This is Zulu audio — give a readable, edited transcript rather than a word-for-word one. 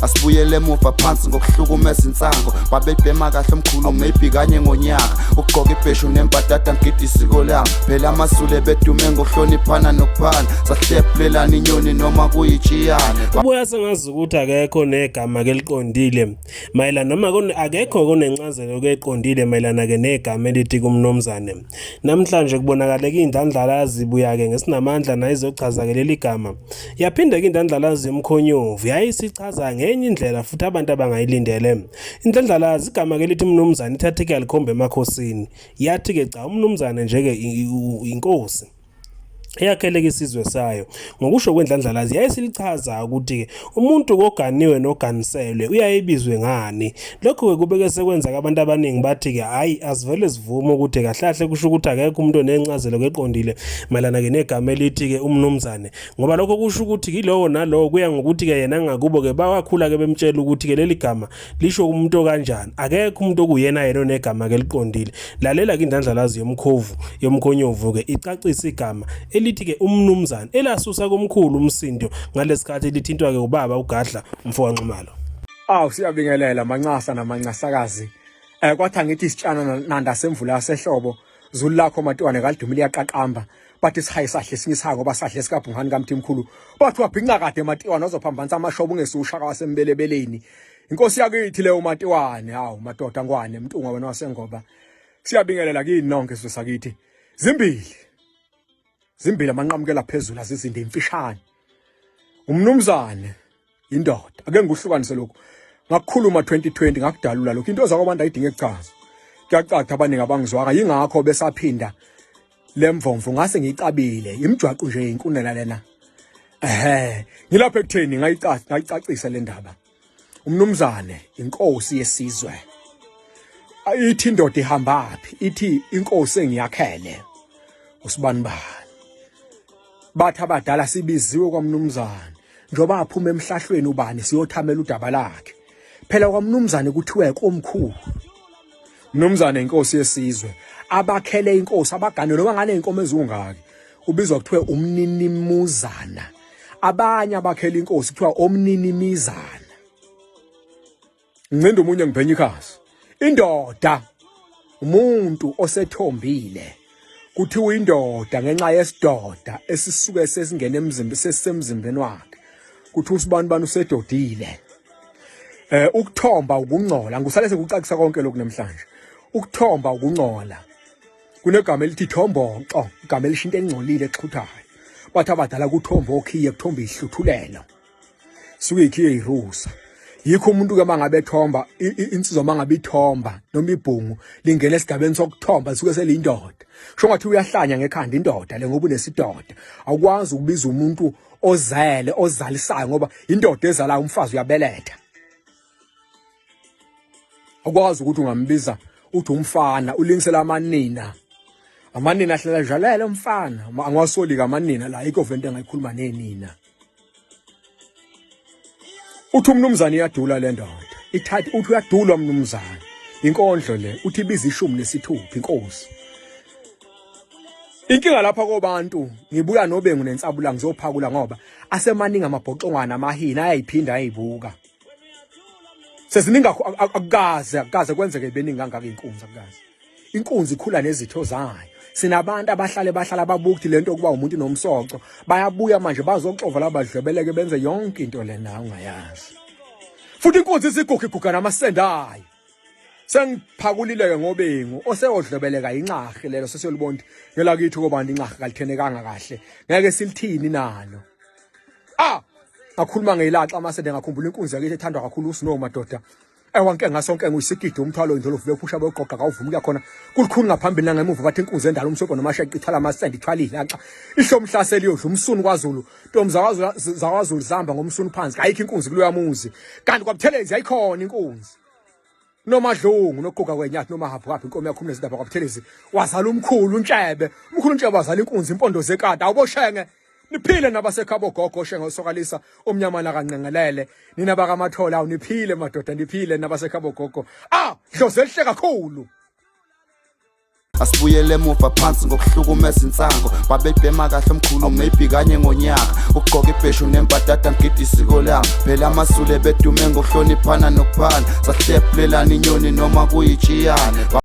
Asibuyele emuva phansi ngokuhlukumeza insango. Babebhema kahle omkhulu maybe kanye ngonyaka. Ukugqoka ibheshu nembadada ngigida isiko lami. Phela amaZulu bedume ngokuhloniphana nokuphana. Sahlephulelana inyoni noma kuyitshiyane. Kubuya sengazi ukuthi akekho negama ke liqondile mayelana noma akekho konencazelo ke eqondile mayelana ke negama elithi kumnumzane. Namhlanje kubonakaleke indlandlalazi ibuya ke ngesinamandla nayo izochaza ke leli gama. Yaphinde-ke indlandlalazi yomkhonyovu yayisichaza ngenye indlela futhi abantu abangayilindele. Indlandlalazi igama-ke lithi umnumzane ithathe-ke yalikhomba emakhosini. Yathi-ke cha umnumzane nje-ke inkosi eyakheleka isizwe sayo. Ngokusho kwendlandlalazi yayisilichaza ukuthi-ke umuntu koganiwe noganiselwe uyayebizwe ngani. Lokhu-ke kubeke sekwenza abantu abaningi bathi-ke hhayi asivele sivume ukuthi kahle kahle kusho ukuthi akekho umuntu onencazelo eqondile mayelana-ke negama elithi-ke umnumzane. Ngoba lokho kusho ukuthi yilowo nalowo kuya ngokuthi-ke yena ngakubo-ke bawakhula-ke bemtshela ukuthi-ke leli gama lisho umuntu okanjani. Akekho umuntu okuyena yena onegama-ke eliqondile. Lalela-ke indlandlalazi yomkhovu yomkhonyovu-ke icacise igama elithi-ke umnumzane elasusa komkhulu umsindo ngalesikhathi lithintwa-ke ubaba uGadla umfokaNxumalo. Awu siyabingelela mancasa namancasakazi. Eh kwathi angithi isitshana nanda semvula yasehlobo zulu lakho matiwane kalidumile liyaqaqamba bathi sihaye sahle esinye isihaka ngoba sahle sikabhungane kamthimkhulu bathi wabhinca kade matiwane wazophambanisa amashoba ungesushaka wasembelebeleni inkosi yakithi leyo matiwane hawu madoda ngwane mntungwa wena wasengoba siyabingelela kini nonke sizwe sakithi zimbili zimbili amanqamukela phezulu azizinde imfishane umnumzane indoda ake ngikuhlukanise lokhu ngakukhuluma 2020 ngakudalula lokhu into zakwabantu ayidinge kuchaza kuyacaca abaningi abangizwanga yingakho besaphinda lemvomvo ngase ngiyicabile imijwaqu nje inkunela lena ehe ngilapha ekutheni ngayicacisa le ndaba umnumzane inkosi yesizwe ithi indoda ihambaphi ithi inkosi engiyakhele usibanibani bathi abadala sibiziwe kwamnumzane njengoba aphuma emhlahlweni ubani siyothamela udaba lakhe phela kwamnumzane kuthiwe komkhulu mnumzane inkosi yesizwe abakhele inkosi abagane noma ngane inkomo ezungaki ubizwa kuthiwe umninimuzana abanye abakhele inkosi kuthiwa omninimizana ngincinda umunye ngibhenya ikhasi indoda umuntu osethombile kuthiwa indoda ngenxa yesidoda esisuke sesingena emzimba sesisemzimbeni wakhe kuthiwa usibani bani usedodile eh ukuthomba ukungcola ngisale sekucacisa konke lokhu namhlanje ukuthomba ukungcola kunegama elithi thomboxo igama elisho into engcolile exhuthayo bathi abadala kuthomba okhiye kuthomba ihluthulelo suke ikhiye irusa yikho umuntu ke mangabe ethomba insizwa mangabe ithomba noma ibhungu lingena esigabeni sokuthomba lisuke seliyindoda kusho ngathi uyahlanya ngekhanda indoda le ngoba unesidoda awukwazi ukubiza umuntu ozele ozalisayo ngoba indoda ezalayo umfazi uyabeletha akwazi ukuthi ungambiza uthi umfana ulingisela amanina amanina ahlala njalele umfana angiwasoli kamanina la ayikho vento engayikhuluma nenina uthi umnumzane iyadula le ndoda ithatha uthi uyadulwa mnumzane inkondlo le uthi ibiza ishumi nesithupha inkosi inkinga lapha kobantu ngibuya nobengu nensabula ngizophakula ngoba asemaningi amabhoxongwana amahina ayayiphinda ayibuka seziningi akukaze akukaze kwenzeke beningi kangaka inkunzi akukaze inkunzi ikhula nezitho zayo sinabantu abahlale bahlala babuka ukuthi lento kuba umuntu nomsoco bayabuya manje bazoxova labadlwebeleke benze yonke into lena ungayazi futhi inkunzi isiguga iguga namasende ayo sengiphakulile-ke ngobengu oseyodlwebeleka inxahe lelo sesiyolibona ukuthi ngelakithi kobantu inxahe kalithenekanga kahle ngeke silithini nalo ah ngakhuluma ngeyilaxa amasende ngakhumbula inkunzi yakithi ethandwa kakhulu usnow madoda ewa nkenga sonke nguyisigidi umthwalo indlolovu bephusha beyoqoqa kawuvumi kuyakhona kulukhuni ngaphambili nangemuva bathi inkunzi endala umsobho nomasheqa ithwala amasende ithwala ilaxa ihlomhlaseli iyodla umsunu kwazulu ntombi zakwazulu zakwazulu zihamba ngomsunu phansi kayikho inkunzi kuloya muzi kanti kwabuthelezi yayikhona inkunzi nomadlungu noquka kwenyathi nomahabhuhabhu inkomo yakhumula izindaba kwabuthelezi wazala umkhulu untshebe umkhulu untshebe wazala inkunzi impondo zekati awuboshenge niphile nabasekhabo gogo shenge osokalisa omnyamana kanqengelele nina bakamathola awu niphile madoda niphile nabasekhabo gogo ah dlozi elihle kakhulu. Asibuyele emuva phansi ngokuhlukumeza insango. Babebhema kahle omkhulu, maybe kanye ngonyaka. Ukugqoka ibheshu nembadada, ngigida isiko lami. Phela amaZulu bedume ngokuhloniphana nokuphana. Sahlephulelana inyoni noma kuyitshiyane.